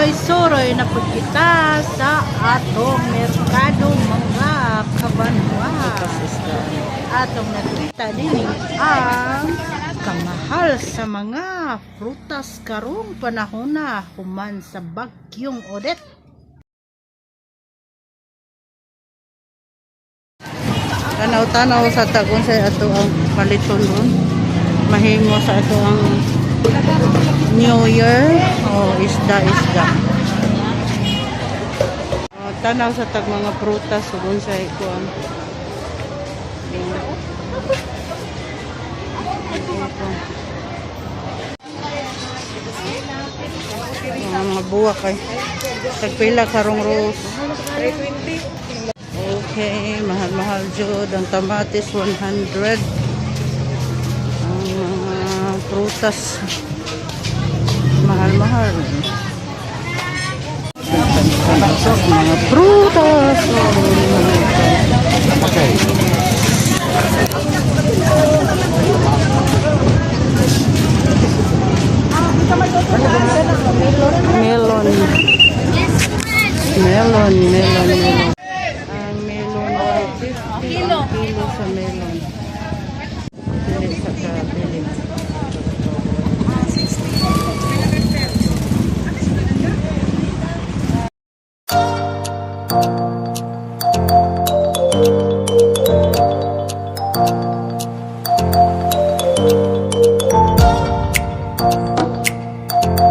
Magsuroy-suroy na pud kita sa atong merkado, mga kabanwa. Atong nakita din ang kamahal sa mga prutas karong panahon na human sa bagyong Odette. Tanaw-tanaw sa tagon sa ato ang paliton ron. Mahimo sa ato ang New Year o isda-isda. Oh, tanaw sa tag mga prutas ug unsay kuan. Mga buwak ay. Tagpila karong rose? 320. Okay, mahal-mahal jud ang kamatis, 100. Ang mga prutas, mahal-mahal. Mga prutas. Okay. Melon. Melon, melon, melon. Ang melon ay 50 kilo. Kilo sa melon.